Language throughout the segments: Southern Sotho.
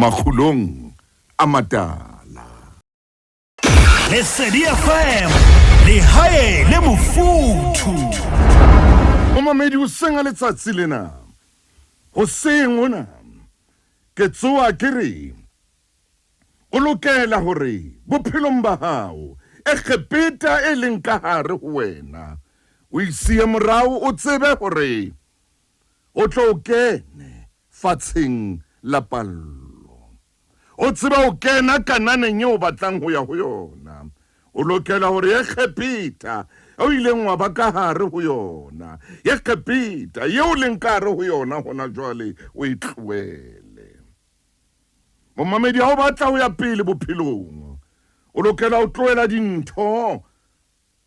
Makgulong a Matala. Lesedi FM, lehae le mofuthu. Momamedi hoseng a letsatsi lena, hoseng hona ke tsoa ke re o lokela hore bophelong ba hao Egepeta e leng ka hare ho wena o e siye morao o tsebe hore o tlo o kene fatsheng la pallo. O tseba o kena Kananeng eo o batlang ho ya ho yona. O lokela hore Egepeta o ileng wa ba ka hare ho yona, Egepeta eo o leng ka hare ho yona hona jwale, o e tlohele. Momamedi, ha o batla ho ya pele bophelong, o lokela ho tlohela dintho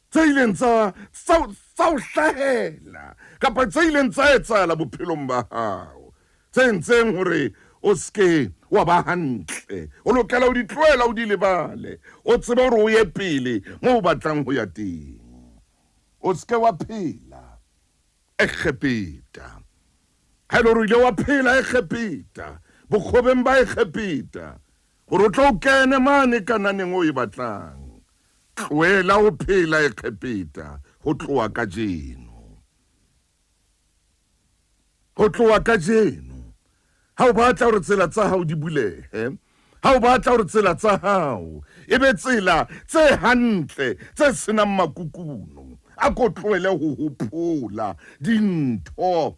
tse ileng tsa tsa o hlahela kapa tse ileng tsa etsahala bophelong ba hao tse entseng hore o seke wa ba hantle. O lokela ho di tlohela, o di lebale, o tsebe hore o ye pele moo o batlang ho ya teng. O seke wa phela Egepeta. Ha e le hore o ile wa phela Egepeta, bokgobeng ba Egepeta, gore o tlo o kene mane Kananeng o e batlang, tlohela ho phela Egepeta ho tloha kajeno. Ho tloha kajeno, ha o batla hore tsela tsa hao di bulehe, ha o batla hore tsela tsa hao e be tsela tse hantle tse senang makukuno, a ko tlohele ho hopola dintho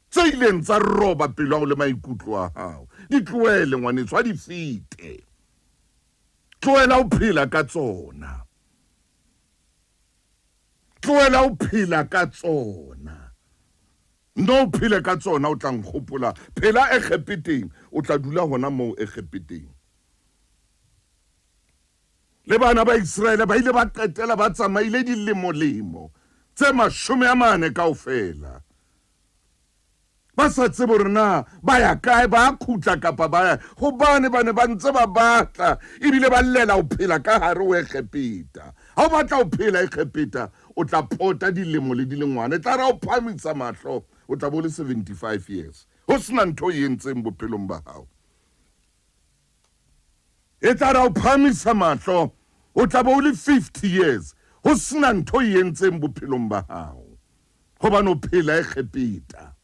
tse ileng tsa roba pelo ya hao le maikutlo a hao. Di tlohele, ngwaneso, ha di fete. Tlohela ho phela ka tsona. Tlohela ho phela ka tsona. Nno o phele ka tsona, o tla nkgopola. Phela Egepeteng, o tla dula hona moo Egepeteng. Le bana ba Iseraele ba ile ba qetela ba tsamaile dilemolemo tse 40 kaofela, ba sa tsebe hore na ba ya kae, ba khutla kapa ba ya, hobane ba ne ba ntse ba batla ebile ba llela ho phela ka hare ho Egepeta. Ha o batla ho phela Egepeta, o tla pota dilemo le dilengwana. E tla re ha o phahamisa mahlo, o tla bo le 75 years, ho sena ntho o e entseng bophelong ba hao. E tla re ha o phahamisa mahlo, o tla be o le 50 years, ho sena ntho o e entseng bophelong ba hao, hobane o phela Egepeta.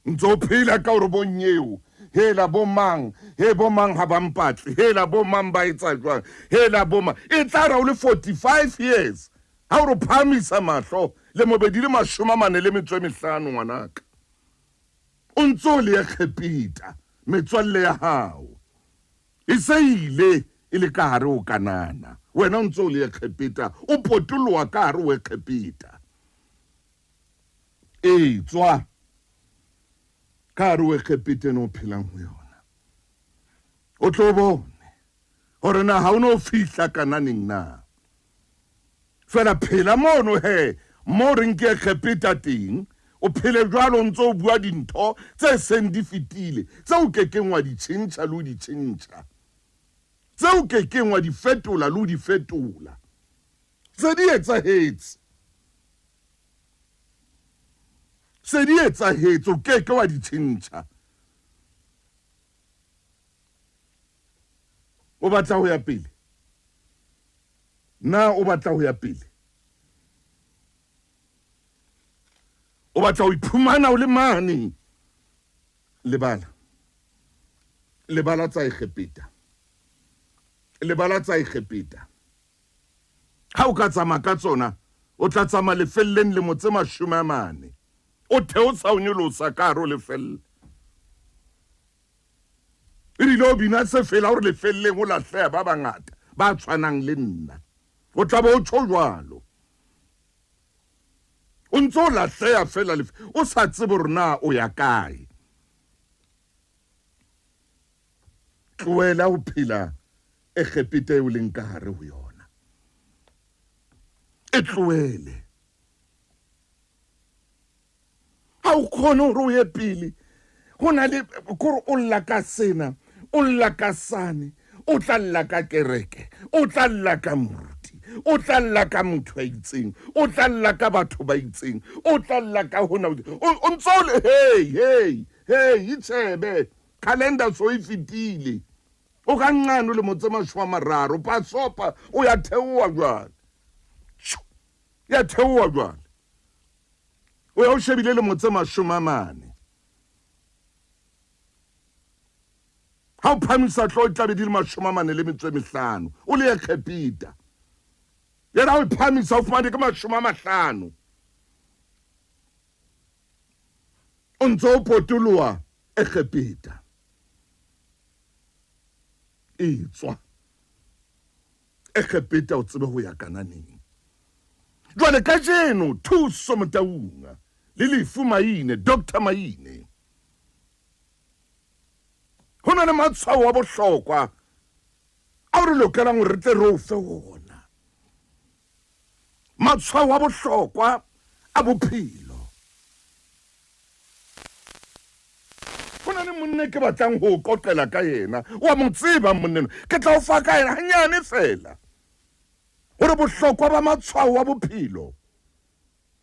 Ntse o phela ka hore bo nyeo, hela bo mang, he bo mang ha ba mpatle, hela bo mang ba etsa jwang, hela bo mang. E tla re ha o le 45 years, ha o re o phahamisa mahlo, lemo be di le 45, ngwanaka. O ntse o le Egepeta, metswalle ya hao e se ile e le ka hare ho Kanana. Wena o ntse o le Egepeta, o potoloha ka hare ho Egepeta. Ee, tswa ka hare ho Egepeta eno o phelang ho yona. O tlo bone hore na ha o no fihla Kananeng na. Fela phela mono he, mo reng ke Egepeta teng, o phele jwalo o ntse o bua dintho tse seng di fetile, tse o ke keng wa di tjhentjha le ho di tjhentjha, tse o ke keng wa di fetola le ho di fetola. Se di etsahetse. Se di etsahetse, o ke ke wa di tjhentjha. O batla ho ya pele? Na o batla ho ya pele? O batla ho iphumana o le mane? Lebala. Lebala tsa Egepeta. Lebala tsa Egepeta. Ha o ka tsamaya ka tsona, o tla tsamaya lefelleng lemo tse 40. O theosa o nyolosa ka hare ho lefella. Ebile o bina sefela hore lefelleng o lahleha ba bangata ba tshwanang le nna. O tla be o tjho jwalo. O ntse o lahleha fela o sa tsebe hore na o ya kae. Tlohela ho phela Egepeta eo leng ka hare ho yona. E tlohele. Ha o kgone hore o ye pele. Ho na le kore o lla ka sena, o lla ka sane, o tla lla ka kereke, o tla lla ka moruti, o tla lla ka motho a itseng, o tla lla ka batho ba itseng, o tla lla ka hona. O ntse o le hey hey. Hey, itshebe calendar so e fetile. O ka nqane lemo tse 30, pasopa o ya theoha jwale. Ya theoha jwale. O ya o shebile lemo tse 40. Ha o phamisa tlo e tlabe di le 45, o le Egepeta. Yena o phamisa o fumane ke 50. O ntse o potoloha Egepeta. E tswa Egepeta o tsebe ho ya Kananeng. Jwale kajeno Thuso Motaung le Lefu Maine, Dr. Maine, ho na le matshwao a bohlokwa ao re lokelang hore re tle re o fe wona. Matshwao a bohlokwa a bophelo. Ho na le monna ke batlang ho o qoqela ka yena. Wa mo tseba monna enwa. Ke tla o fa ka yena hanyane feela. Hore bohlokwa ba matshwao a bophelo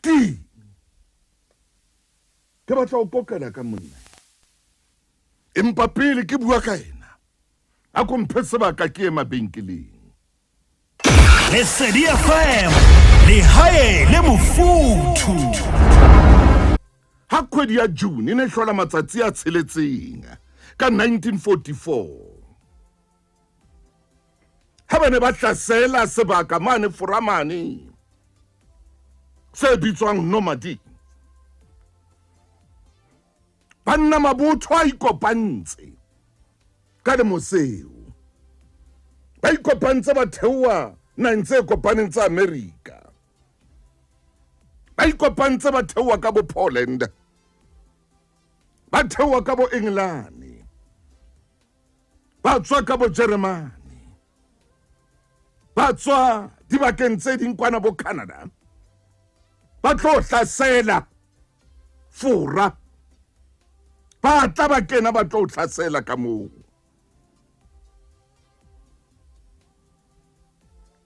ke Ke batla ho qoqela ka monna. Empa pele ke bua ka yena, a ko mphe sebaka ke ye mabenkeleng. Lesedi FM, lehae le mofuthu. Ha kgwedi ya June e ne e hlola matsatsi a tsheletseng ka 1944, ha ba ne ba hlasela sebaka mane Fora mane se bitswang Normandy, banna mabotho a ikopantse ka lemo seo, ba ikopantse ba theoha naheng tse kopaneng tsa Amerika, ba ikopantse ba theoha ka bo Poland, ba theoha ka bo Engelane, ba tswa ka bo Jeremane, ba tswa dibakeng tse ding kwana bo Canada, ba tlo hlasela Fora, ba tla ba kena ba tlo hlasela ka moo.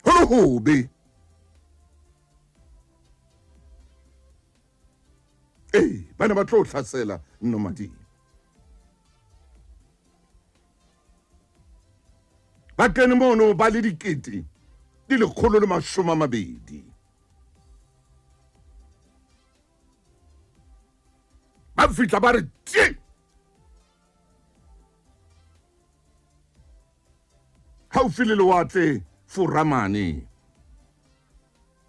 Ho le hobe. Ee, ba ne ba tlo hlasela Normandy. Ba kene mono ba le 120. Ba fihla ba re tše haufi le lewatle Fora mane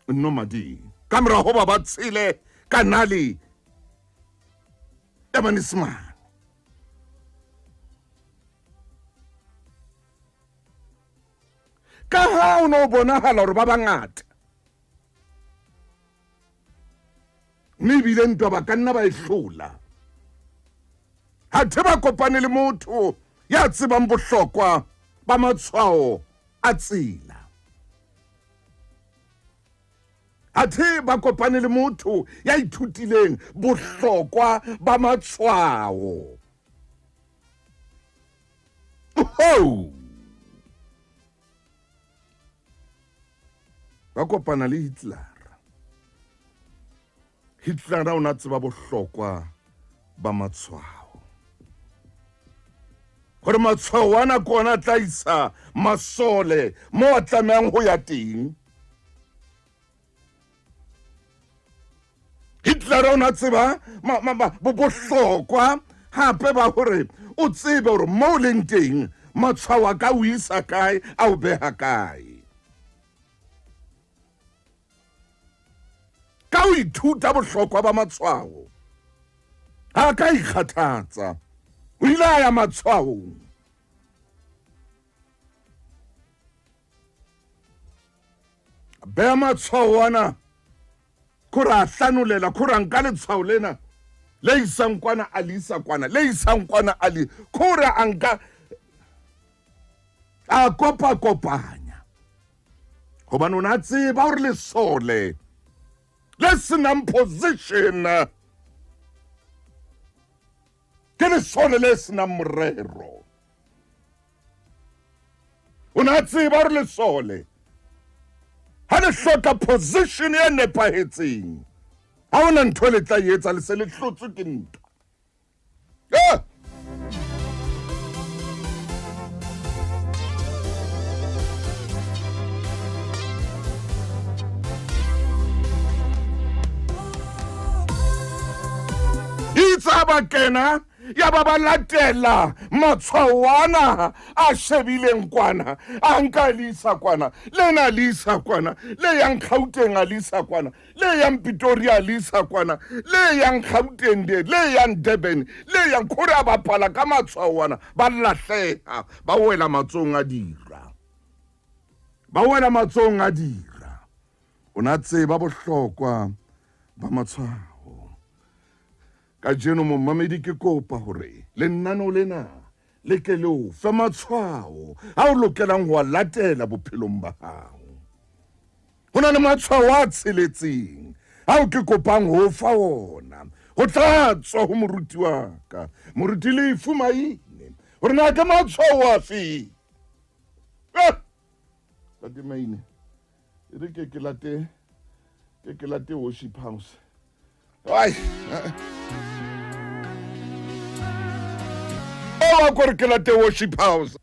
Normandy, ka mora hoba ba tshele kanale ya Manisemane. Ka ha o ne o bonahala hore ba bangata, mme ebile ntwa ba ka nna ba e hlola, hathe ba kopane le motho ya tsebang bohlokwa ba matshwao a tsela. Athe ba kopane le motho ya ithutileng bohlokwa ba matshwao. Ho! Ba kopana le Hitler. Hitler o na tseba bohlokwa ba matshwao. Hore matshwao ana ke ona a tla isa masole mo a tlamehang ho ya teng. Hitler o na tseba bohlokwa hape ba hore o tsebe hore mo o leng teng matshwao a ka o isa kae, a o beha kae. Ka ho ithuta bohlokwa ba matshwao, ha ka ikgathatsa, o ile a ya matshwaong. Beha matshwao ana, kore a hlanolela, kore a nka letshwao lena le isang kwana a le isa kwana, le isang kwana a le, kore a nka a kopa-kopanya, hobane o ne a tseba hore lesole le senang position ke lesole le senang morero. O ne a tseba hore lesole ha le hloka position e nepahetseng, ha hona ntho le tla e etsa, le se le hlotswe ke ntwa. Ha ba kena ya ba ba latela matshwao ana a shebileng kwana, a nka le isa kwana, lena le isa kwana, le yang Gauteng a le isa kwana, le yang Pretoria le isa kwana, le yang Gauteng de, le yang Durban, le yang kgore a bapala ka matshwao ana, ba lahleha, ba wela matsohong a dira. Ba wela matsohong a dira. O na tseba bohlokwa ba matshwao. Kajeno momamedi ke kopa hore lenaneo lena le ke le o fe matshwao a o lokelang ho a latela bophelong ba hao. Ho na le matshwao a tsheletseng ao ke kopang ho o fa ona ho tla tswa ho moruti wa ka, Moruti Lefu Maine, hore na ke matshwao afe. Eh! Ntate Maine, e re ke ke late ke ke late worship house. Ai. O wa kore ke late worship house.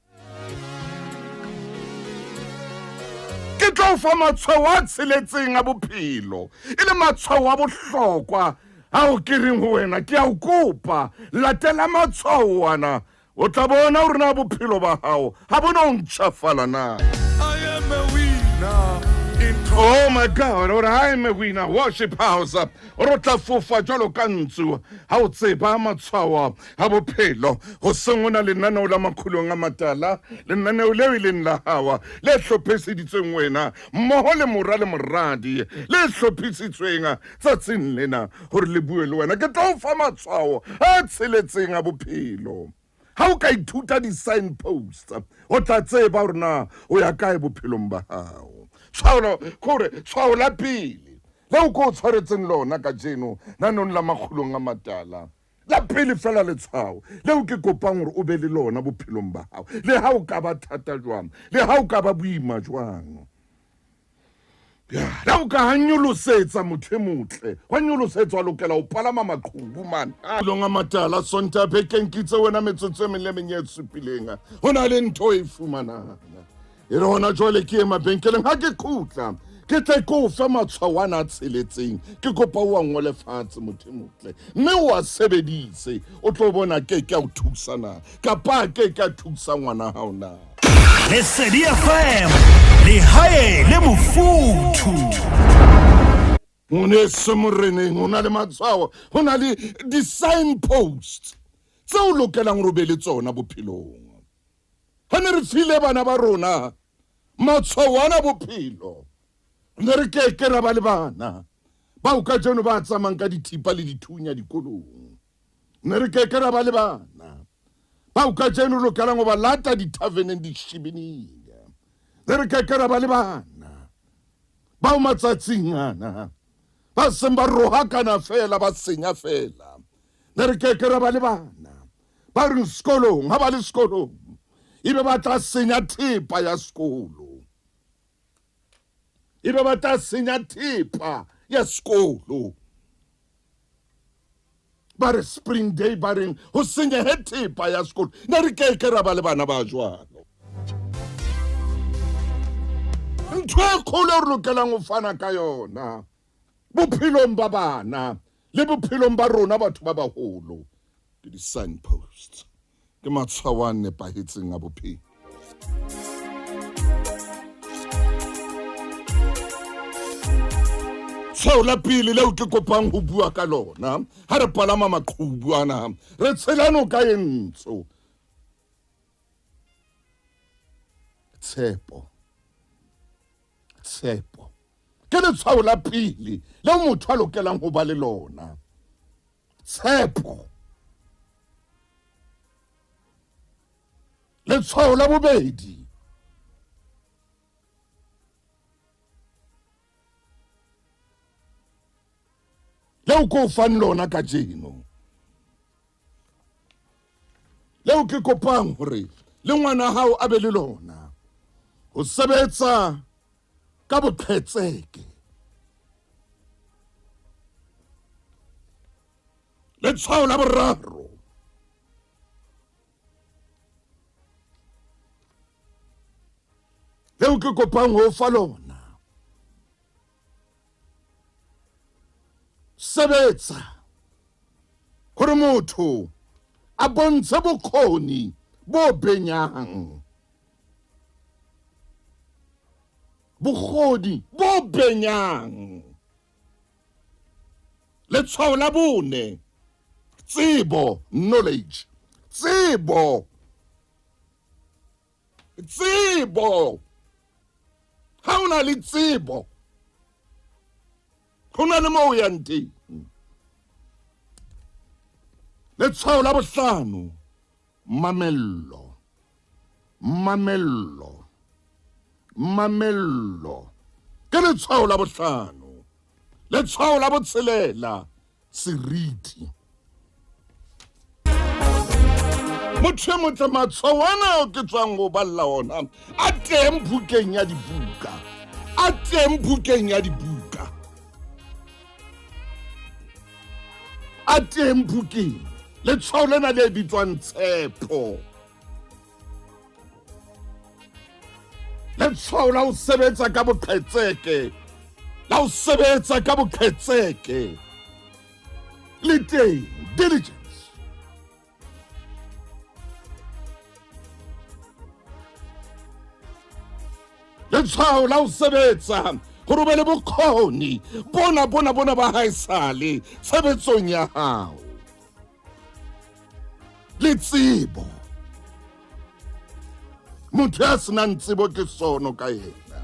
Ke tlo fa matshwao a tsheletseng a bophelo e le matshwao a bohlokwa ao ke reng ho wena ke a o kopa latela matshwao ana O tla bona gore na bophelo ba gago ga bo no ntšhafala na. I am a winner in Christ. Oh my God, gore I am a winner, worship house, gore o tla fofa jalo ka ntsu ga o tseba matshwao a bophelo. Go seng o na lenaneo la Makgulong a Matala, lenaneo leo e leng la gawa le hlophiseditsweng wena mmogo le mora le moradi, le hlophisitsweng tsatsing lena gore le bue le wena. Ke tlo fa matshwao a tsheletseng a bophelo. Ha o ka ithuta di-signposts, o tla tseba gore na o ya kae bophelong ba gago. Tshwaolo kore tshwao la pele leo ko o tshwaretseng lona kajeno nanong la Makgulong a Matala, la pele fela letshwao leo ke kopang gore o be le lona bophelong ba gago, le ha o ka ba thata jwang, le ha o ka ba boima jwang, ya o ka ha nyolosetsa motho e motle wa nyolosetsa wa lokela ho palama maqhubu mane long a matala sonta bekeng ke itse wena metsotso e meng le meng e supileng ho na le ntho e fumanang e re hona jwale ke ye mabenkeleng ha ke khutla ke tle ke o fe matshwao ana a tsheletseng ke kopa o a ngole fatshe motho e motle mme o a sebedise o tlo bona ke ke a o thusa na kapa ke ke a thusa ngwana hao na. Lesedi FM, lehae le mofuthu. Ngwaneso moreneng, ho na le matshwao, ho na le di-signposts tse o lokelang hore o be le tsona bophelong. Ha ne re file bana ba rona matshwao ana bophelo, ne re ke ke ra ba le bana bao kajeno ba tsamayang ka dithipa le dithunya dikolong. Ne re ke ke ra ba le bana bao kajeno lokelang ho ba lata dithaveneng dishibining. Ne re ke ke ra ba le bana bao matsatsing ana ba seng ba rohakana fela, ba senya fela. Ne re ke ke ra ba le bana ba reng sekolong, ha ba le sekolong ebe ba tla senya thepa ya sekolo, ebe ba tla senya thepa ya sekolo. Ba re spring day, ba reng ho senyehe thepa ya sekolo. Ne re ke ke ra ba le bana ba jwalo. Ntho e kgolo e re lokelang ho fana ka yona bophelong ba bana le bophelong ba rona batho ba baholo ke di-signposts, ke matshwao a nepahetseng a bophelo. Tshwao la pele leo ke kopang ho bua ka lona ha re palama maqhubu ana, re tshela noka e ntsho. Tshepo, tshepo ke letshwao la pele leo motho a lokelang ho ba le lona. Tshepo. Letshwao la bobedi leo ke o fang lona kajeno, leo ke kopang hore le ngwana hao a be le lona, ho sebetsa ka boqhetseke. Letshwao la boraro leo ke kopang ho fa lona, sebetsa. Hore motho a bontshe bokgoni bo benyang. Bokgoni bo benyang. Letshwao la bone, tsebo, knowledge. Tsebo. Tsebo. Ha o na le tsebo, ho na le moo o yang teng. Letshwao la bohlano, mamello. Mamello. Mamello. Ke letshwao la bohlano. Letshwao la botshelela, seriti. Motho e motle, matshwao ana ao ke tswang go balla ona a teng bukeng ya dibuka. A teng bukeng ya dibuka. A teng bukeng. Letshwao lena le bitswang tshepo. Letshwao la ho sebetsa ka boqhetseke. La ho sebetsa ka boqhetseke. Le teng, diligence. Letshwao la ho sebetsa gore o be le bokgoni bona bona bona ba haesale tshebetsong ya hao le tsebo. Motho ya senang tsebo ke sono ka yena.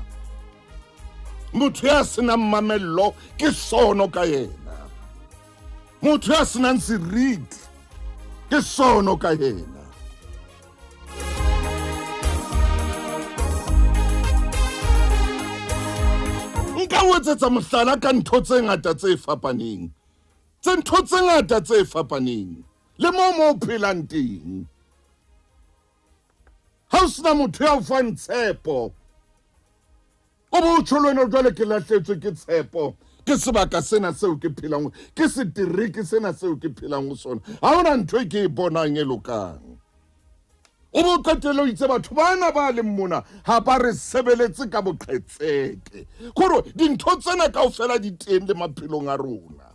Motho ya senang mamello ke sono ka yena. Motho ya senang seriti ke sono ka yena. Nka o etsetsa mohlala ka ntho tse ngata tse fapaneng. Tse ntho tse ngata tse fapaneng. Le moo mo o phelang teng. Ha o sena motho ya o fang tshepo, o bo o tjho le wena jwale ke lahletswe ke tshepo, ke sebaka sena seo ke phelang, ke setereke sena seo ke phelang ho sona. Ha hona ntho e ke e bonang e lokang. O bo qetelle o itse batho bana ba leng mona ha ba re sebeletse ka boqhetseke. Kore dintho tsena kaofela di teng le maphelong a rona.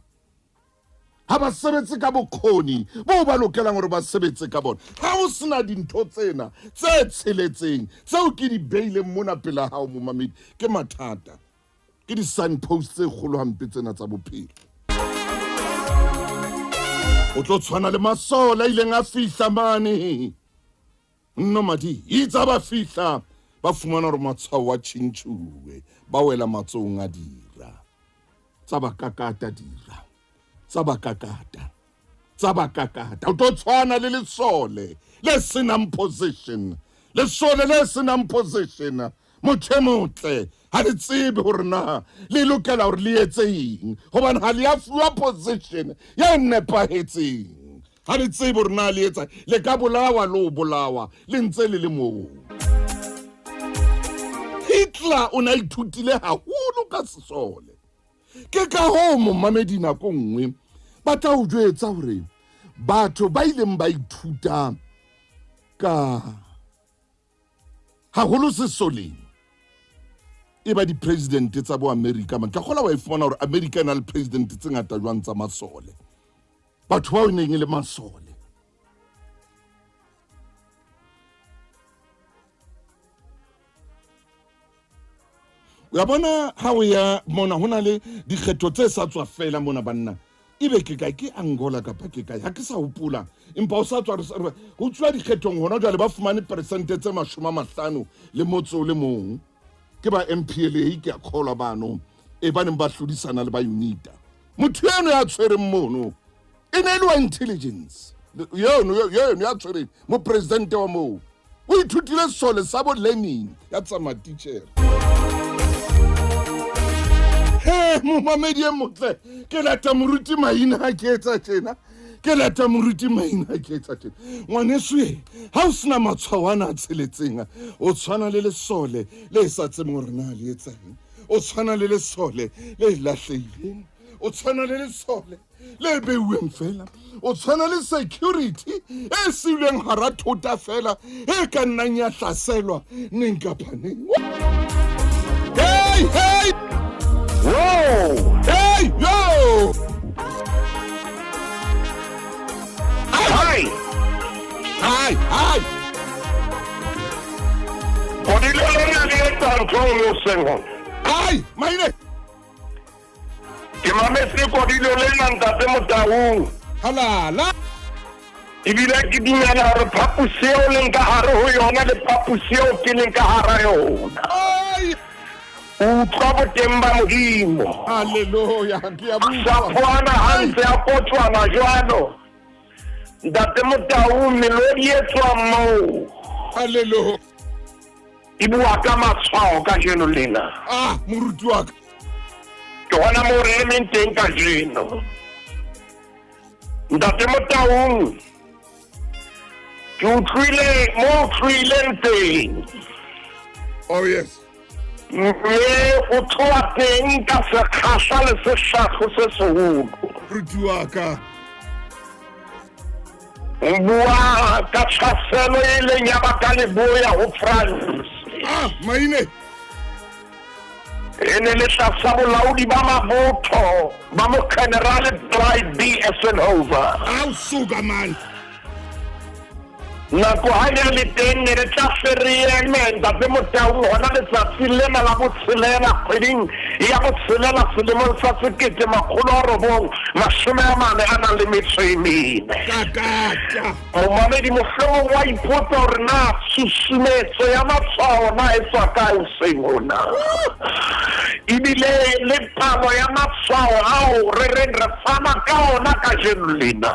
Ha ba sebetse ka bokgoni boo ba lokelang hore ba sebetse ka bona. Ha o sena dintho tsena tse tsheletseng tseo ke di beileng mona pela hao momamedi, ke mathata. Ke di-signpost tse kgolo hampe tsena tsa bophelo. O tlo tshwana le masole a ileng a fihla mane Nnomadi. Itse ha ba fihla ba fumana hore matshwao a tjhentjhuwe, ba wela matsohong a dira. Tsa ba kakata dira. Tsa ba kakata. Tsa ba kakata. O tlo tshwana le lesole le senang position. Lesole le senang position. Motho e motle ha le tsebe hore na le lokela hore le etse eng, hobane ha le a fuwa position ya nepahetseng. Ha le tsebe hore na le etsa, le ka bolawa le ho bolawa le ntse le le moo. Hitler o ne a ithutile haholo ka sesole. Ke ka hoo momamedi nako nngwe ba tla o jwetsa hore batho ba ileng ba ithuta ka haholo sesoleng e ba di-president tsa bo America. Man, ka kgola wa e fumana hore America e na le president tse ngata jwang tsa masole, batho bao e neng e le masole. Ya bona ha o ya mona ho na le dikgetho tse sa tswa fela mona banna, ebe ke kae, ke Angola kapa ke kae, ha ke sa hopola, empa o sa tswa ho tswa dikgethong hona jwale, ba fumane peresente tse 50 le motso o le mong ke ba MPLA, ke a kgolwa bano e ba neng ba hlodisana le ba UNITA. Motho eno ya tshwereng mono e ne e le wa intelligence, eno ya tshwereng mopresidente wa moo o ithutile sesole sa bo Lenin ya tsamaya titjhere. He momamedi e motle, ke lata moruti maina ha ke etsa tjena, ke lata moruti maina ha ke etsa tjena. Ngwaneso e, ha o sena matshwao ana a tsheletseng, o tshwana le lesole le sa tsebeng hore na le etsa eng. O tshwana le lesole le lahlehileng, o tshwana le lesole le beuweng fela, o tshwana le security e siilweng hara thota fela e ka nnang ya hlaselwa neng kapa neng. Hey, hey! Whoa! Hey, yo! Ai. Kodilo lena le etsa ntho e nngwe hoseng hona. Ai, maine. Ke mametse kodilo lena ntate Motaung. Halala. Ebile ke dumela hore phaposi eo leng ka hare ho yona le phaposi eo ke leng ka hara yona. Ai. O utlwa boteng ba Modimo. Hallelujah. Ke a bua. Sapoana ha ntse a kotjwana jwalo. Ntate Motau, melodi e tswang moo. Hallelujah. E bua ka matshwao kajeno lena. Ah, moruti wa ka. Ke hona moo re emeng teng kajeno. Ntate Motaung, ke utlwile mo utlwileng teng. Oh yes. Mme o tloha teng ka sekgahla le sehlahlo se seholo. Moruti wa ka. O bua ka tlhaselo e leng ya ba ka leboya ho France. Ah, maine. E ne le tlasa bolaodi ba mabotho ba Mogenerale Dwight D. Eisenhower. Au suka man. Nako ha e le teng ne re tla hle re eme Ntate Motaung hona letsatsing lena la botshelela kgweding ya botshelela selemong sa 1944. Kakata. Momamedi mohlomong wa ipotsa hore na tshusumetso ya matshwao na e tswa kae hoseng hona. Ebile le palo ya matshwao ao re reng re fana ka ona kajeno lena.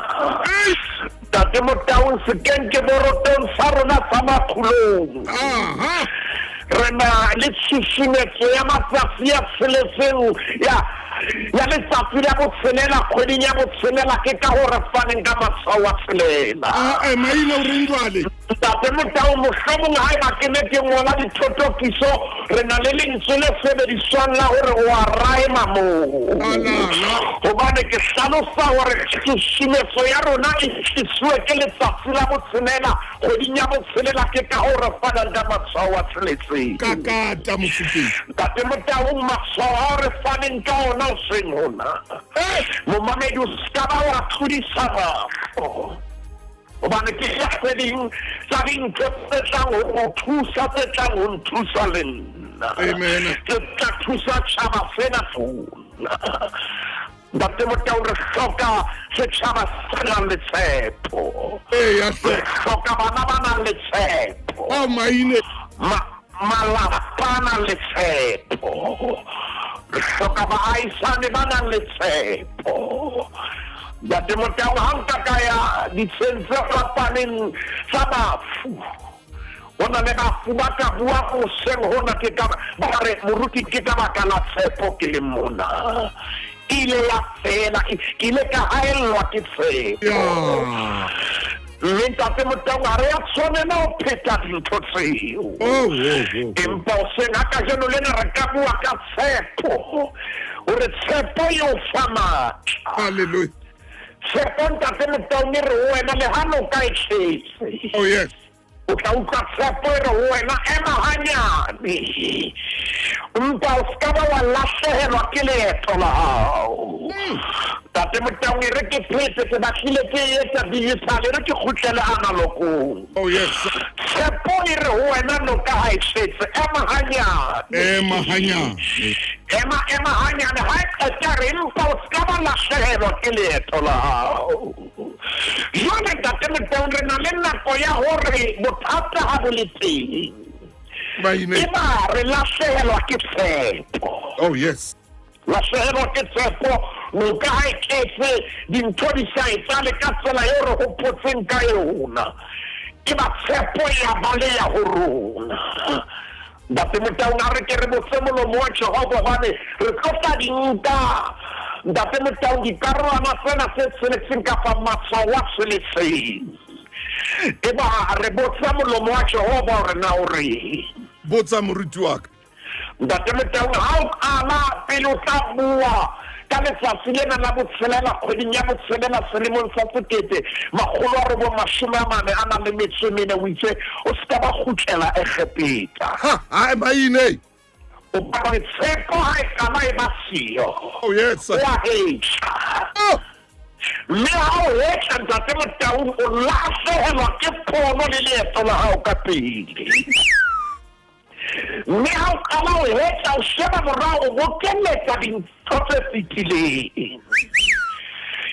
Ntate Motaung sekeng ke borotong sa rona sa makgulong. Re na le tshusumetso ya matsatsi a tsheletseng ya ya letsatsi la botshelela kgweding ya botshelela ke ka ho re faneng ka matshwao a tshelela. Ae maina o reng jwale? Ntate Motau mohlomong haeba ke ne ke ngola dithotokiso re na le lentswe le sebediswang la hore o a raema moo. Hobane ke hlalosa hore tshusumetso ya rona e tlisuwe ke letsatsi la botshelela kgweding ya botshelela ke ka ho re fanang ka matshwao a tsheletseng. Kakata Mofokeng. Ntate Motaung matshwao ao re faneng ka ona hoseng hona. Momamedi o ska ba wa tlodisa mahlo. Hobane ke ya tse ding tsa dintho tse tlang ho o thusa, tse tlang ho nthusa le nna. Amen. Tse tla thusa tjhaba sena sona. Ntate Motau re hloka setjhaba se nang le tshepo. Eya Re hle. hloka bana ba nang le tshepo. Ao maine. Ma malapa a nang le tshepo. Re hloka baahisane ba nang le tshepo. Ntate Motau ha nka ka ya ditsheng tse fapaneng tsa bafu. Ho na le bafu ba ka bua hoseng hona ke ka ba re moruti ke ka baka la tshepo ke le mona. E ile ya fela ke ile ka haellwa ke tshepo. Ya. Mme ntate Motau ha re a tshwanela ho pheta dintho tseo. Oh, oh, oh. Empa hoseng ha kajeno lena re ka bua ka tshepo. Hore tshepo e o fa matla. Hallelujah. Tshepo ntate Motaung e re ho wena le ha noka e tletse. Oh yes. O tla utlwa tshepo e re ho wena ema hanyane. Empa o ska ba wa lahlehelwa ke leeto la hao. Ntate Motaung e re ke phete ke batlile ke e etsa digital e re ke kgutlele analogong. Oh yes. Tshepo e re ho wena noka ha e tletse ema hanyane. Ema hanyane. Ema ema hanyane ha e qeta re empa o ska ba lahlehelwa ke leeto la hao. Jwale ntate Motaung re na le nako ya hore bothata ha bo le teng. Maine. Eba re lahlehelwa ke tshepo. Oh yes. Lahlehelwa ke tshepo noka ha e tletse dintho di sa etsahale ka tsela eo re hopotseng ka yona. Eba tshepo ya baleha ho rona. Ntate Motaung a re ke re botse molomo wa Jehova hobane re tlo tla di nka. Ntate Motaung dikarolwana tsena tse tsheletseng kapa matshwao a tsheletseng. Eba re botsa molomo wa Jehova hore na o reng. Botsa moruti wa ka. Ntate Motaung ha o qala pele o tla bua ka letsatsi lena la botshelela kgweding ya botshelela selemong sa 1944 o itse o ska ba kgutlela Egepeta. Ha, ha maine. O ba re tshepo ha e qala e ba siyo. Oh yes. O a hetla. Oh. Mme ha o hetla, Ntate Motaung, o lahlehelwa ke pono le leeto la hao ka pele. Mme ha o qala ho hetla, o sheba morao, o bokelletsa dintho tse fetileng.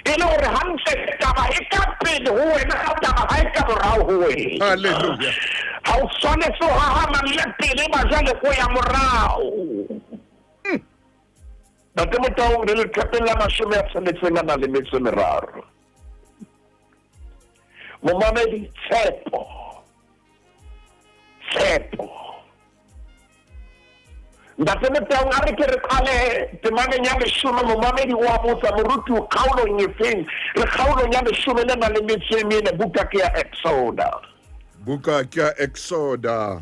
E le hore hantle taba e ka pele ho wena, taba ha e ka morao ho wena. Hallelujah. Ha o tshwanetse ho hahamalle pele, ba jwale o ya morao. Ntate Motaung, re leqhepeng la 60 a nang le metso e meraro. Momamedi, tshepo. Tshepo. Ntate Motaung, a re ke re qale temaneng ya 10, momamedi o a botsa, moruti o kgaolong e feng? Re kgaolong ya 10 le nang le metso e mene, buka ke ya Exoda. Buka ke ya Exoda.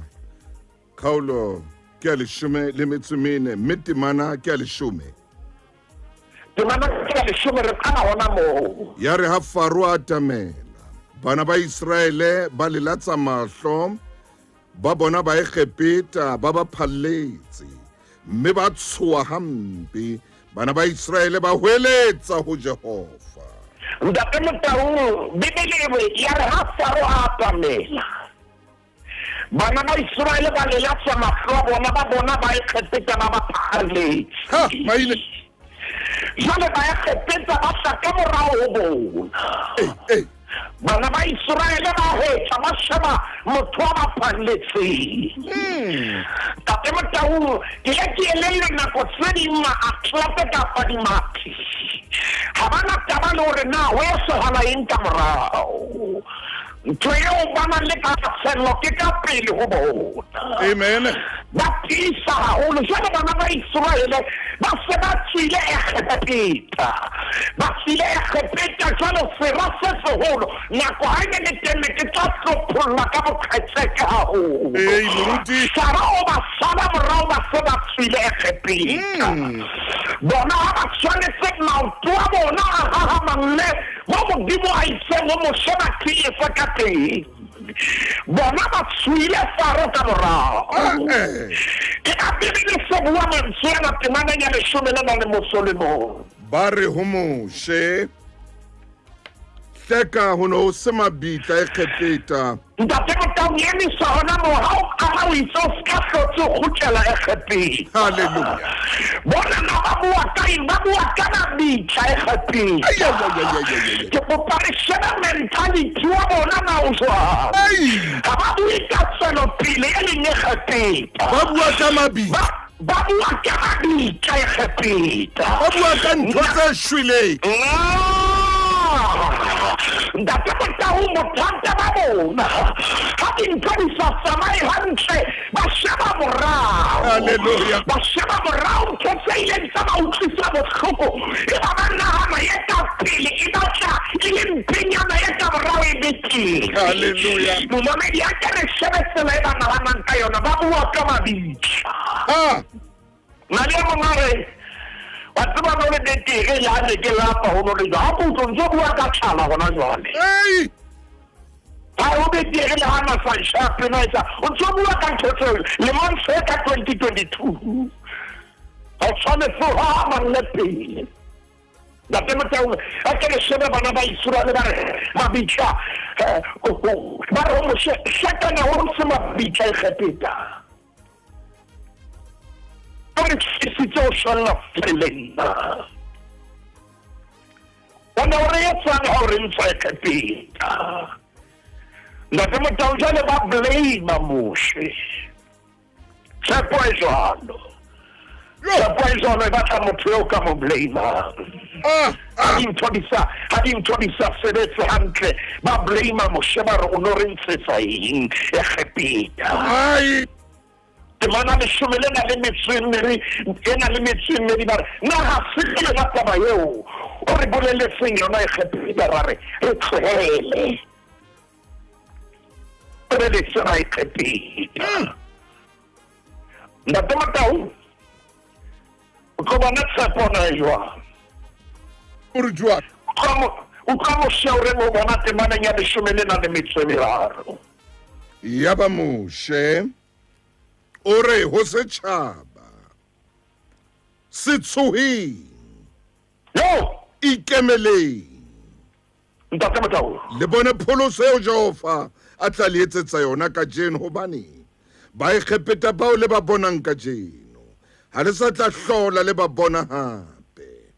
Kgaolo ke ya 14, mme temana ke ya 10. Temana ke ya 10, re qala hona moo. Ya re ha Faro a atamela, bana ba Iseraele ba lelatsa mahlo, ba bona Baegepeta ba ba phalletse, mme ba tshoha hampe. Bana ba Iseraele ba hweletsa ho Jehova. Ntate Motaung, Bibele e re, ya re ha Faro a atamela, bana ba Iseraele ba lelatsa mahlo a bona, ba bona Baegepeta ba ba phalletse. Ha, maile. Jwale Baegepeta ba tla ka morao ho bona. Bana ba Iseraele ba hetla, ba sheba motho a ba phalletseng. Ntate Motaung, ke ile ke elellwa nako tse ding maatlete kapa dimathi ha ba na taba le hore na ho etsahala eng ka morao. Ntho eo ba nang le thahasello ke ka pele ho bona. Amen. Ba tiisa haholo. Jwale bana ba Iseraele ba se ba tswile Egepeta. Ba tswile Egepeta jwalo sera se seholo. Nako ha e ne le teng ne ke tla hlopholla ka boqhetseke haholo. Ei, moruti. Faro o ba sala morao ba se ba tswile Egepeta. Bona ha ba tshwanetse maoto a bona a hahamalle mo Modimo a itseng ho Moshe ba tiise ka teng. Bona ba tswile Faro ka morao. Ke ka Bibele se bua mantswe ana temaneng ya 10 le nang le motso le mong. Ba re ho Moshe, hleka ho ne ho se mabitla Egepeta. Ntate Motaung, emisa hona moo, ha o qala o itse o se ka hlotse o kgutlela Egepeta. Hallelujah. Bona na ba bua ka eng? Ba bua ka mabitla Egepeta. Ai, ai, ai, ai, ai, ai, ai. Ke kopa re shebe mentality wa bona na o jwang. Ai. Ha ba bue ka tswelopele e leng Egepeta. Ba bua ka mabitla. Ba bua ka mabitla Egepeta. Ba bua ka ntho tse shweleng. Ntate Motaung, bothata ba bona ha dintho di sa tsamaye hantle, ba sheba morao. Hallelujah. Ba sheba morao ntho tse ileng tsa ba utlwisa bohloko, e ba ba nahana e ka pele e batla e le mpenyana e ka morao e betere. Hallelujah. Momamedi, a ke re shebe tsela e ba nahanang ka yona, ba bua ka mabitla. Ah. Nna le mong a re, wa tseba no le betere le ha ne ke lapa ho no le jwang. Ha ke utlwe ntso bua ka tlala hona jwale. Ei! Ha ho betere le ha na sa nshape na etsa. O ntso bua ka ntho tseo lemong se ka 2022. Ha o tshwanetse ho hahamalle pele. Ntate Motaung, a ke re shebe bana ba Iseraele ba re mabitla, ba re ho Moshe, hlakana ho se mabitla Egepeta. O re tlisitse ho shwella feleng na. O ne o re etsang ha o re ntsha Egepeta? Ntate Motaung, jwale ba blame Moshe. Tshepo e jwalo. Tshepo e jwalo e batla motho eo ka mo blame-ang. Ha dintho di sa, ha dintho di sa sebetse hantle, ba blame Moshe ba re o no re ntshetsa eng Egepeta? Ai. Temana 10 le na le metso e mmedi, e na le metso e mmedi ba re, na ha se yona taba eo o re boleletseng yona Egepeta, ra re re tlohele. Re le tsena Egepeta. Ntate Motaung, o tlo bona tshepo na e jwang? O re jwang? O tla Moshe o reng o bona temaneng ya 10 le na le metso e meraro. Ya ba Moshe o re ho setjhaba, se tshoheng, Yo! ikemeleng. Ntate Motau. Le bone pholoso eo Jehova a tla le etsetsa yona kajeno, hobane Baegepeta bao le ba bonang kajeno ha le sa tla hlola le ba bona hape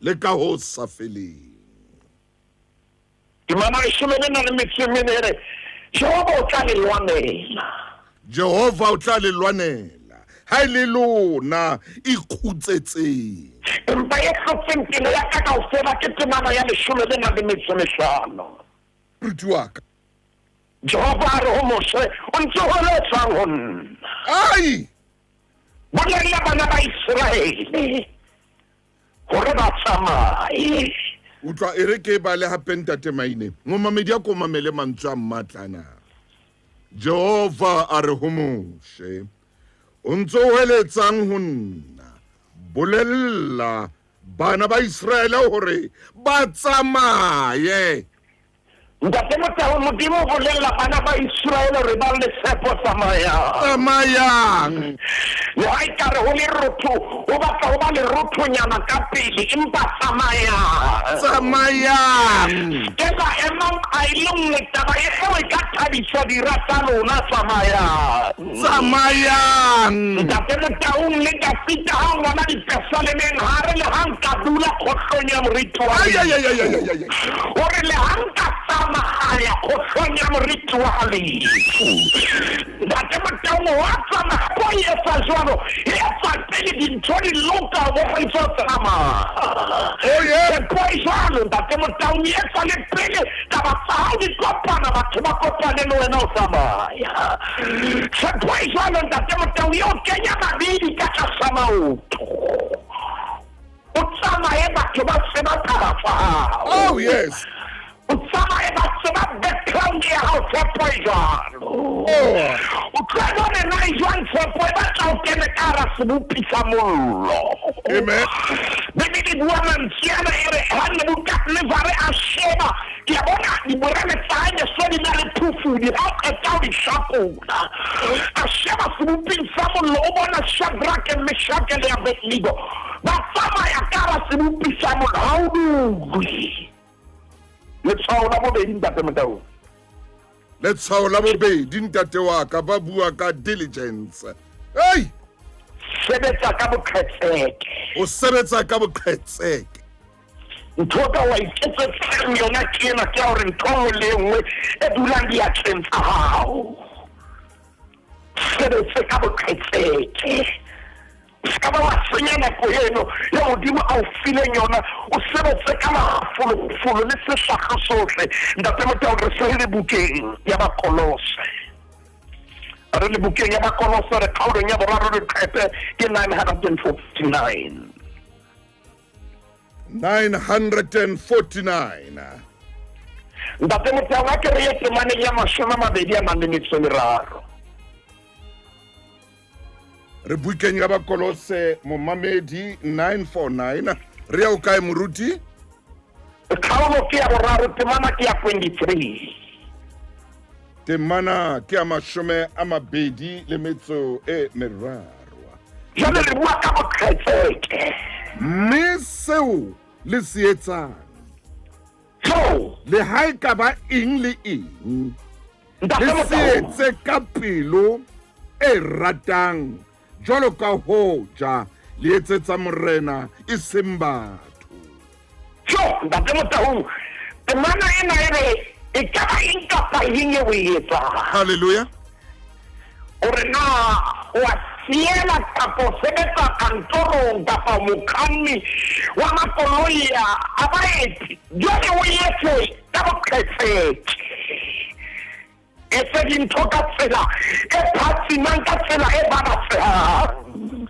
le ka ho sa feleng. Temana leshome le nang le metso e mene e re, Jehova o tla le lwanela. Jehova o tla le lwanela, ha e le lona ikgutsetseng. Empa e hlotseng pelo ya ka kaofela ke temana ya leshome le nang le metso e mehlano. Moruti wa ka. Jehova a re ho Moshe, O ntse ho letsang ho nna? Ai! Bolella bana ba Iseraele hore ba tsamaye. Utlwa, e re ke e bale hape, Ntate Maine. Momamedi a ko mamele mantswe a matla ana. Jehova a re ho Moshe, O ntse o heletsang ho nna? Bolella bana ba Iseraele hore ba tsamaye. Ntate Motau, Modimo o bolella bana ba Iseraele hore ba le tshepo, tsamayang. Tsamayang. Le ha ekare ho lerotho, ho batla ho ba lerothonyana ka pele, empa tsamayang. Tsamayang. Ke la emang a e le nngwe taba e eo e ka thabisa dira tsa lona, tsamayang. Tsamayang. Ntate Motaung le Dafita ha o ngwala dipesalemeng ha re le ha nka dula kgohlong ya moriti wa Ay, ay, ay, ay, ay, ay, ay. O re, Leha nka tsamaya kgohlong ya moriti wa lefu. Ntate Motaung wa tsamaya, ko e etsa jwalo, e etsa pele dintho di loka o bo ntso tsamaya. Oh, yeah. Tshepo e jwalo, Ntate Motaung, e etsa le pele taba tsa hao di kopana, batho ba kopane le wena o tsamaya. Tshepo e jwalo, Ntate Motaung, e o kenya mabidi ka tlasa maoto. O tsamaye batho ba tseba taba tsa hao. Oh yes. O tsamaye ba tseba background ya hao tshepo e jwalo. Oh. O tloha jwale na e jwang tshepo e batla o kene ka hara sebopi sa mollo. Amen. Bibele e bua mantswe ana e re ha Nebukadnezare a sheba ke a bona diborele tsa hae ne se di na le phufudi ha o qeta ho di hlakola. A sheba seboping sa mollo o bona Shadrake, Meshake le Abednego ba tsamaya ka hara sebopi sa mollo ha o dulwe. Letshwao la bobedi Ntate Motaung. Letshwao la bobedi ntate wa ka ba bua ka diligence. Hey! Sebetsa ka boqhetseke. O sebetsa ka boqhetseke. Ntho o ka wa iketsetsang yona ke ena, ke ya hore ntho e nngwe le e nngwe e dulang diatleng tsa hao. Sebetse ka boqhetseke. O se ka ba wa senya nako eno ya Modimo a o fileng yona. O sebetse ka mafolofolo le sehlahlo sohle. Ntate Motau, re se re le bukeng ya Bakolose. Re le bukeng ya Bakolose, re kgaolong ya boraro leqepe ke 949. 949. Ntate Motau, a ke re ye temaneng ya mashome a mabedi a nang le metso e meraro. Re bukeng ya Bakolose momamedi 949. Re ya o kae moruti? Kgaolo ke ya boraro, temana ke ya 23. Temana ke ya mashome a mabedi le metso e meraro. Jwale re bua ka boqhetseke. Mme seo le se etsang, Jo! le ha e ka ba eng le eng, Ntate le se Motau. etse ka pelo e ratang, jwalo ka hoja le etsetsa Morena e seng batho. Jo! Ntate Motau, temana ena e re e ka ba eng kapa eng eo o e etsang. Hallelujah. Hore na o a siela kapa o sebetsa kantorong kapa o mokganni wa makoloi a baeti, jwale o etse ka boqhetseke. Etse dintho ka tsela e phatsimang, ka tsela e babatsehang.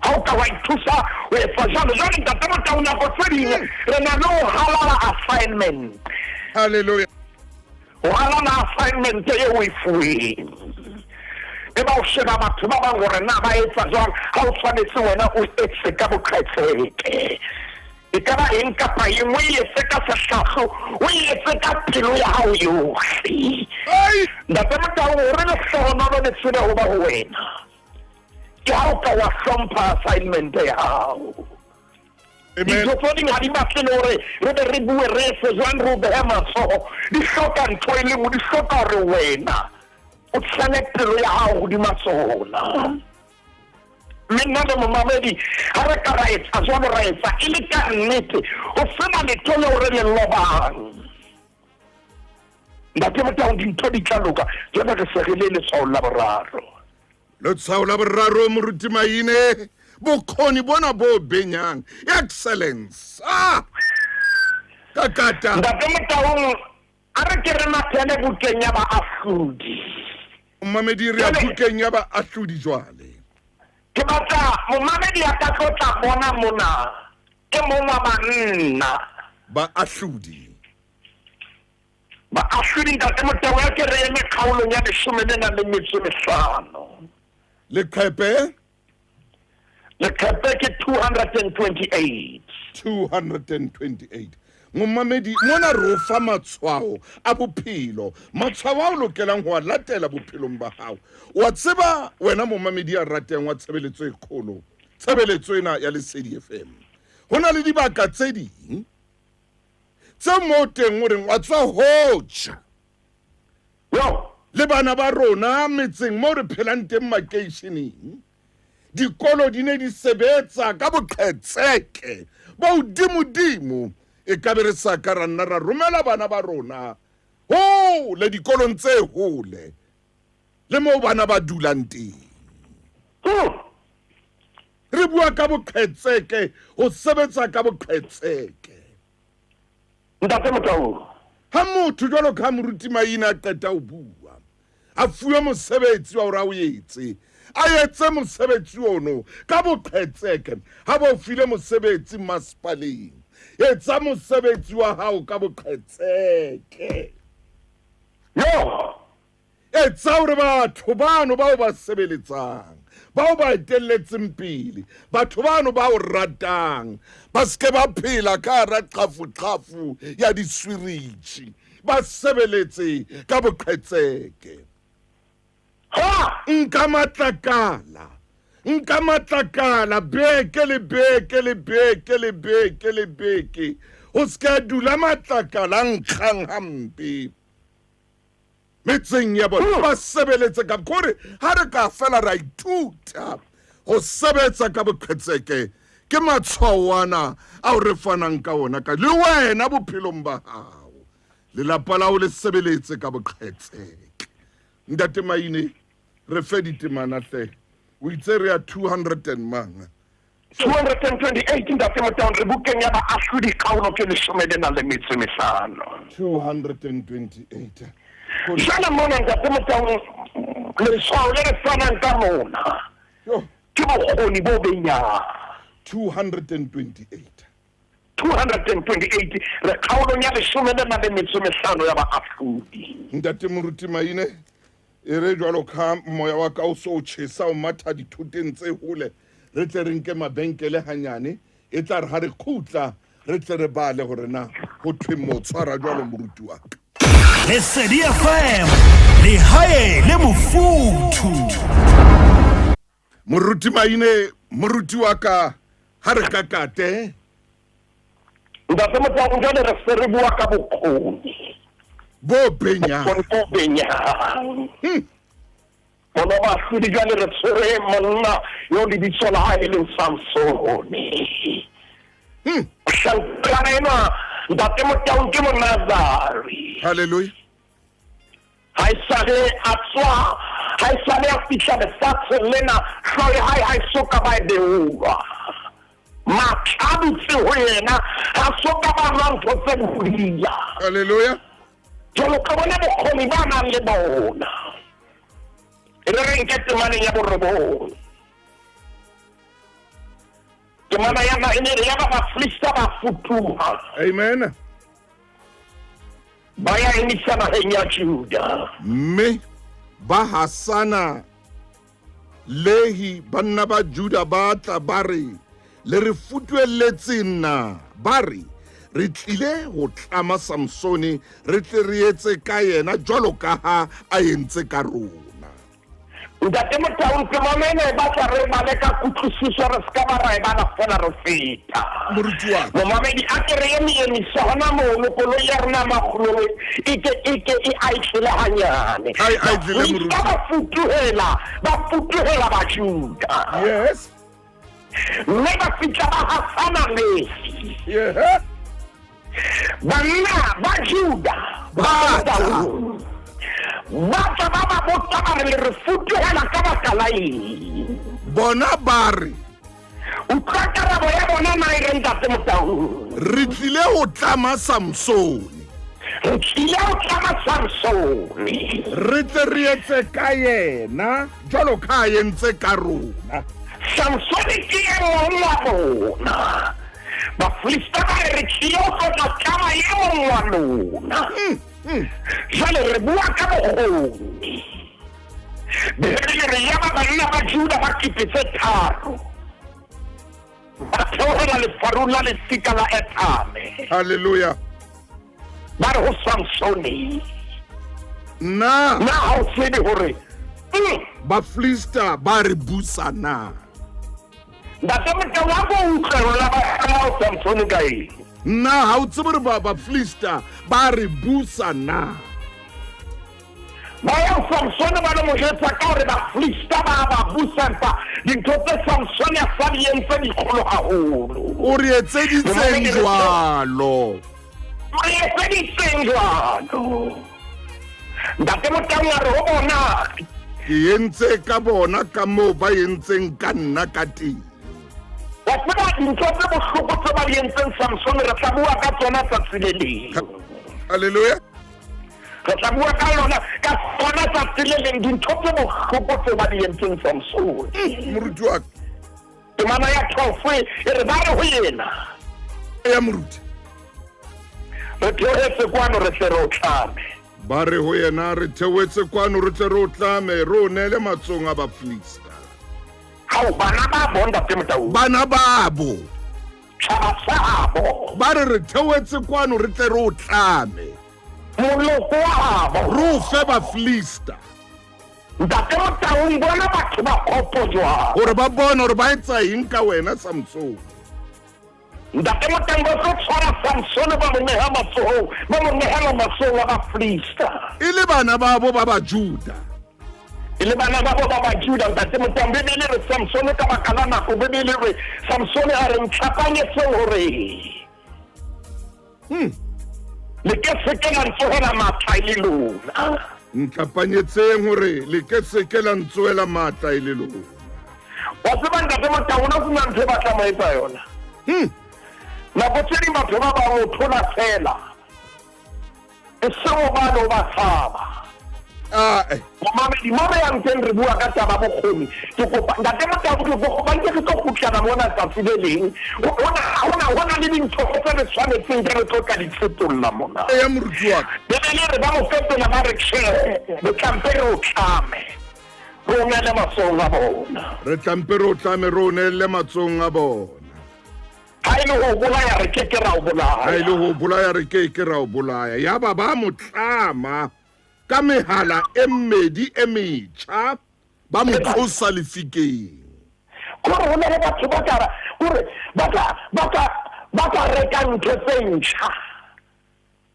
Ha o ka wa ithusa ho etsa jwalo, jwale Ntate Motau, nako tse ding re na le ho halala assignment. Hallelujah. Ho halala assignment eo o e fuweng. E ba o sheba batho ba bang hore na ba etsa jwang, ha o tshwanetse wena o etse ka boqhetseke. E ka ba eng kapa eng, o e etse ka sehlahlo, o e etse ka pelo ya hao yohle. Ai! Ntate Motau, hore lehlohonolo le tsebe ho ba ho wena, ke ha o ka wa hlompha assignment ya hao. Dintho tse ding ha di batle le hore re be re bue re etse jwang re o behe matsoho. Di hloka ntho e le nngwe, di hloka hore wena o tshele pelo ya hao hodima tsona. Mme nna le momamedi ha re ka ra etsa jwalo, ra etsa e le ka nnete, ho sena letho leo re le lobang. Ntate Motaung, dintho di tla loka. Jwale re se re le letshwaong la boraro. Letshwao la boraro, Moruti Maine, bokgoni bona bo benyang, excellence. Ah! Ka kata. Ntate Motaung, a re ke re mathele bukeng ya Baahlodi. Momamedi, re ya bukeng ya Baahlodi jwale. Ke batla momamedi a ka tlo tla bona mona e mong wa banna. Baahlodi. Baahlodi, Ntate Motau, ya ke re eme kgaolong ya leshome le nang le metso e mehlano. Leqhepe? Leqhepe ke 228. 228. Momamedi, mona re o fa matshwao a bophelo, matshwao a o lokelang ho a latela bophelong ba hao. Wa tseba wena momamedi ya ratang wa tshebeletso e kgolo, tshebeletso ena ya Lesedi FM. Ho na le dibaka tse ding tse moo teng o reng wa tswa hoja Yo. Le bana ba rona metseng moo re phelang teng makeisheneng, dikolo di ne di sebetsa ka boqhetseke bo hodimodimo, e ka be re sa ka ra nna ra romela bana ba rona hole dikolong tse hole le moo bana ba dulang teng. Re bua ka boqhetseke, ho sebetsa ka boqhetseke. Ntate Motaung. Ha motho jwalo ka ha Moruti Maina a qeta ho bua, a fuwe mosebetsi wa hore a o etse, a etse mosebetsi ono ka boqhetseke. Ha ba o file mosebetsi masepaleng, etsa mosebetsi wa hao ka boqhetseke. Yo! Etsa hore batho bano bao ba sebeletsang, bao ba etelletseng pele, batho bano ba o ratang, ba se ke ba phela ka hara qhafuqhafu ya diswiritjhi, ba sebeletse ka boqhetseke. Ha! Nka matlakala, nka matlakala beke le beke le beke le beke le beke, ho se ke dula matlakala a nkgang hampe. Metseng ya bona ba sebeletse ka kore ha re ka fela ra ithuta ho sebetsa ka boqhetseke, ke matshwao ana ao re fanang ka ona ka le wena bophelong ba hao, lelapa la hao le sebeletse ka boqhetseke. Ntate Maine, re fe ditemana hle. O itse re ya 200 and mang? 228 Ntate Motaung, re bukeng ya Baahlodi kgaolo ke leshome le nang le metso e mehlano. 228. Jwale mona Ntate Motaung, letshwao le re fanang ka lona ke bokgoni bo benyang. 228. 228 re kgaolong ya leshome le nang le metso e mehlano ya Baahlodi. Ntate Moruti Maine, e re jwalo ka moya wa ka o so o tjhesa o matha dithoteng tse hole, re tle re nke mabenkele hanyane, e tla re ha re khutla re tle re bale hore na ho thweng mo tshwara jwalo moruti wa ka. Lesedi FM, lehae le mofuthu. Moruti Maine, moruti wa ka, ha re ka kate. Ntate Motaung, jwale re se re bua ka bokgoni bo benyang. Bokgoni bo benyang. Mono Baahlodi jwale re tshwere monna yo lebitso la hae e leng Samsone. Mohlankana enwa Ntate Motaung ke Monazari. Hallelujah. Ha esale a tswa, ha esale a fihla lefatsheng lena, hlooho ya hae ha e so ka ba e beolwa. Matla a dutse ho yena, ha so ka ba nwa ntho tse bodila. Hallelujah. Jwalo ka bona bokgoni ba nang le bona. E re re nke temaneng ya borobong. Temana ya na e ne re ya ba Bafilista ba futuha. Amen. Ba ya emisa naheng ya Juda. Mme ba hasana Lehi, banna ba Juda ba tla ba re, Le re futuelletseng na? Ba re, Re tlile ho tlama Samsone, re tle re etse ka yena jwalo ka ha a entse ka rona. Ntate Motaung, temana ena e batla re bale ka kutlwisiso, re se ka ba ra e bala fela re feta. Moruti wa ka. Momamedi, a ke re eme emisa hona mono, koloi ya rona ya makgololo e ke e ke e idle hanyane. A e idle, moruti. Bafilista ba futuhela, ba futuhela Bajuda. Yes. Mme ba fihla ba hasana Lehi. Yeah. Banna ba Juda ba tla ba tla ba ba botsa ba re le re futuhela ka baka la eng? Bona ba re Utlwa karabo ya bona na e re ntate Motaung. Re tlile ho tlama Samsone. Re tlile ho tlama Samsone. Re tle re etse ka yena jwalo ka a entse ka rona. Samsone ke e mong wa bona. Bafilista ba re, Re tlile ho tlo tla tlama e mong wa lona. Jwale re bua ka bokgoni. Bibele e re, Yaba banna ba Juda ba kete tse tharo ba theohela lefarung la lefika la Ethame. Hallelujah. Ba re ho Samsone, Na Na ha o tsebe hore Bafilista ba re busa na? Ntate Motau, a ko utlwe rona ba tlama ho Samsone ka eng? Na ha o tsebe hore ba Bafilista ba re busa na? Ba ya ho Samsone ba lo mo jwetsa ka hore Bafilista ba ba busa, empa dintho tse Samsone a sa di entse di kgolo haholo. O re etseditseng jwalo? O re etseditseng jwalo? Ntate Motau a re ho bona, Ke entse ka bona ka moo ba entseng ka nna ka teng. Wa tseba dintho tse bohloko tse ba di entseng Samsone, re tla bua ka tsona tsatsi le leng. Hallelujah. Re tla bua ka lona ka tsona tsatsi le leng, dintho tse bohloko tse ba di entseng Samsone. Moruti wa ka. Temana ya 12 e re ba re ho yena. Ya moruti. Re theohetse kwano re tle re o tlame. Ba re ho yena, Re theohetse kwano re tle re o tlame, re o neele matsohong a Bafilista. Hao, bana babo, Ntate Motaung. Bana babo. Tjhaba sa habo. Ba re, Re theohetse kwano re tle re o tlame. Moloko wa habo. Re o fe Bafilista. Ntate Motaung, bona batho ba kgopo jwang. Hore ba bone hore ba etsa eng ka wena, Samsone. Ntate Motaung, ba tlo tshwara Samsone ba mo neha matsohong, ba mo nehela matsohong a Bafilista. E le bana babo ba Bajuda. E le bana babo ba Bajuda, Ntate Motaung, Bibele e re Samsone ka baka la nako, Bibele e re Samsone a re, Ntlhapanyetseng hore le ke se ke la ntsohela matla e le lona. Ntlhapanyetseng hore le ke se ke la ntsohela matla e le lona. Wa tseba Ntate Motaung, o no se na ntho e batlang ho etsa yona. Nako tse ding batho ba bang o thola feela. E seng hobane o ba tshaba. Ae. Momamedi, mo re yang teng re bua ka taba bokgoni. Ke kopa Ntate Motau, ke kopa nke re tlo kgutlana mona tsatsi le leng. Hona hona hona le dintho tse re tshwanetseng ke re tlo tla di fetolla mona. Eya moruti wa ka. Bibele e re ba mo fetola ba re tjhe, re tla mpe re o tlame, re o neele matsohong a bona. Re tla mpe re o tlame, re o neele matsohong a bona. Ha e le ho o bolaya, re ke ke ra o bolaya. Ha e le ho o bolaya, re ke ke ra o bolaya. Yaba ba mo tlama ka mehala e mmedi e metjha, ba mo tlosa lefikeng. Kore ho na le batho ba ka, kore ba ka, ba ka, ba ka reka ntho tse ntjha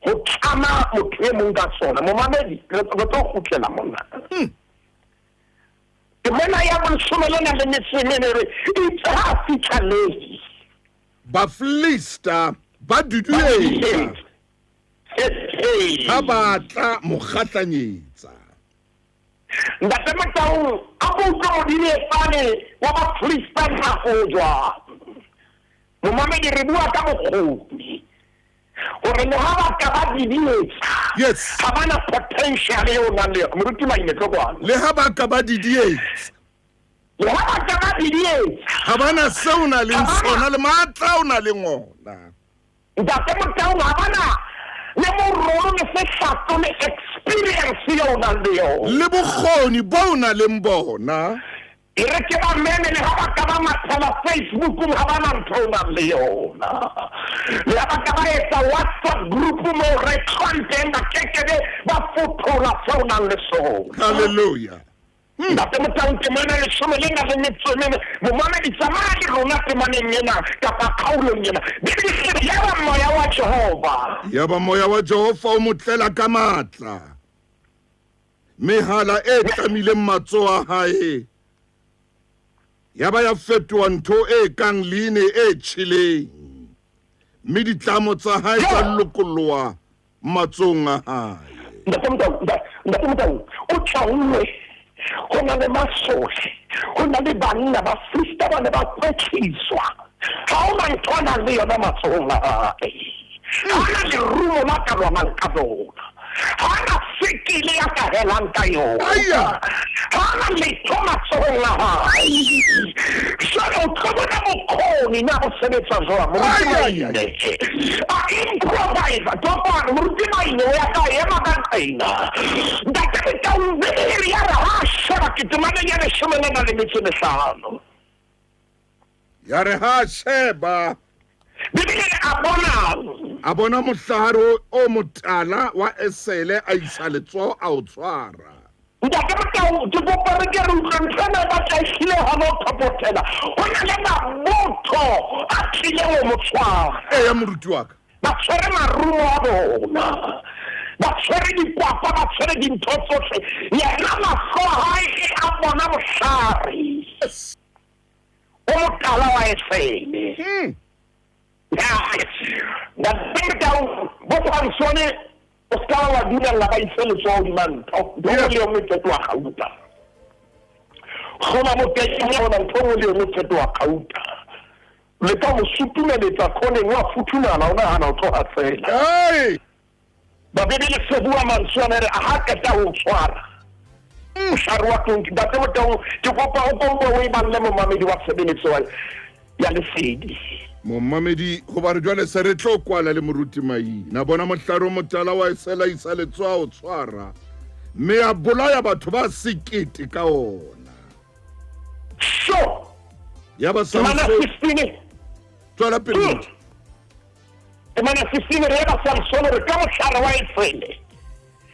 ho tlama motho e mong ka tsona. Momamedi, re tlo kgutlela mona. Temana ya boleshome le nang le metso e mene e re, Eitse ha a fihla Lehi, Bafilista ba duduetsa ha ba tla mo kgahlanyetsa. Ntate Motaung, a ko utlwe modidietsane wa Bafilista na o jwang. Momamedi, re bua ka bokgoni. Hore le ha ba ka ba didietsa, Yes. ha ba na potential eo nang le yona. Moruti Maine, tlo kwano. Le ha ba ka ba didietsa. Le ha ba ka ba didietsa. Ha ba na seo o nang leng Ha ba na. sona le matla o nang leng ona. Ntate Motaung, ha ba na le morolo le sehlatso le experience eo o nang le yona. Le bokgoni bo o nang leng bona. E re ke ba meme le ha ba ka ba mathela Facebookong ha ba na ntho o nang le yona. Le ha ba ka ba etsa WhatsApp group moo re tlwang teng ba kekebe ba fothola seo o nang le sona. Hallelujah. Ntate Motaung, temana leshome le nang le metso e mene. Momamedi, tsamaya le rona temaneng ena kapa kgaolong ena. Bibele e re, Yaba moya wa Jehova. Yaba moya wa Jehova o mo tlela ka matla. Mehala e tlamileng matsoho a hae ya ba ya fetoha ntho e kang line e tjheleng, mme ditlamo tsa hae tsa lokolloa matsohong a hae. Ntate Motau, Ntate Motau, o tjauwe, ho na le masole, ho na le banna, baprista ba ne ba kwetliswa. Ha ho na ntho a nang le yona matsohong a hae. Ha a na lerumo la ka lwanang ka lona. Ha a na sekele ya ka helang ka yona. Ha a na letho matsohong a hae. Jwale o tlo bona bokgoni na bo sebetsa jwang. Moruti Maine a improvise. Topane, Moruti Maine o ya kae? Ema ka nqena. Ntate Motaung, Bibele ya re ha a sheba ke temaneng ya leshome le nang le metso e mehlano. Ya re ha a sheba. Bibele e re a bonang? A bona mohlahare o motala wa esele, a isa letsoho a o tshwara. Ntate Motau, ke kopa re ke re utlwe ntho ena e batla e hlile hona ho thopothela. Ho na le mabotho a tlileng ho mo tshwara. Eya, moruti wa ka. Ba tshwere marumo a bona, ba tshwere dikwapa, ba tshwere dintho tsohle. Yena mahlo a hae ge a bona mohlare o motala wa esele. Ntate Motau, bo Samsone o se ka wa dumella ba ise letsoho hodima ntho. Ntho e nngwe le e nngwe e fetoha kgauta. Hlola moteng ona, ntho e nngwe le e nngwe e fetoha kgauta. Le ka mo sutumeletsa khoneng, wa futhumala, o nahana o tlo hatsela. Hey! Ba Bibele se bua mantswe ana e re, ha qeta ho o tshwara, mohlare wa tonki. Ntate Motaung, ke kopa o kompe o e balle momamedi wa tshebeletso ya Lesedi. Momamedi, hoba re jwale se re tlo kwala le moruti Maina. Bona mohlare o motala wa esela isa letsoho a o tshwara, mme a bolaya batho ba sekete ka ona. Sure. Yaba Temana Samson 16. tswela pele moruti. Temana 16 re yaba Samson re ka mohlare wa esele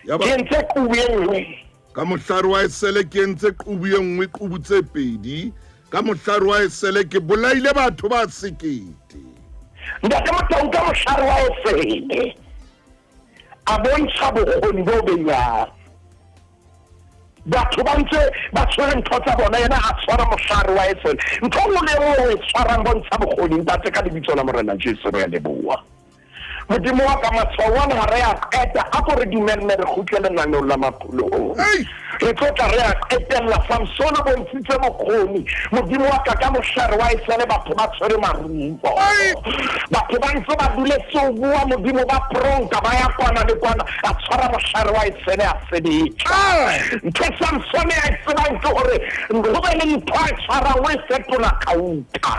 Yaba ke entse qubu e nngwe. Ka mohlare wa esele ke entse qubu e nngwe, qubu tse pedi. Ka mohlare wa esele ke bolaile batho ba sekete. Ntate Motaung ka mohlare wa esele a bontsha bokgoni bo benyang. Batho ba ntse ba tshwere ntho tsa bona, yena a tshwara mohlare wa esele. Ntho e nngwe le e nngwe o e tshwarang bontsha bokgoni, Ntate, ka lebitso la Morena Jesu re a leboha. Modimo wa ka, matshwao ana ha re a qeta, a ko re dumelle re kgutle lenaneong la makgolong. Re tlo tla re a qetella. Samsone o bontshitse bokgoni, Modimo wa ka, ka mohlare wa esele batho ba tshwere marumo. Batho ba ntse ba duletse ho bua, Modimo, ba pronka, ba ya kwana le kwana, a tshwara mohlare wa esele a sebetsa. Ntho e Samsone a e tsebang ke hore ho be le ntho a e tshwarang, o e fetola kgauta.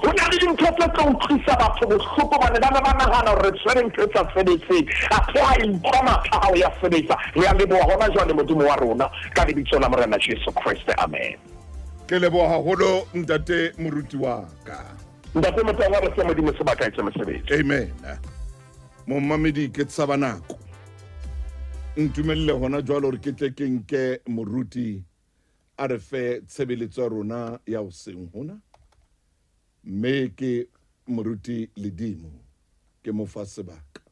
Ho na le dintho tse tlo utlwisa batho bohloko hobane ba ne ba nahana hore re tshwere ntho e sa sebetseng, athe ha e utlwa matla a hao ya sebetsa. Re a leboha hona jwale, Modimo wa rona, ka lebitso la Morena Jesu Kreste. Amen. Ke leboha haholo ntate moruti wa ka. Ntate Motanga, re fe Modimo sebaka etse mosebetsi. Amen. Momamedi ke tshaba nako. Ntumelle hona jwalo hore ke tle ke nke moruti a re fe tshebeletso ya rona ya hoseng hona. Mme ke moruti Ledimo ke mo fa sebaka.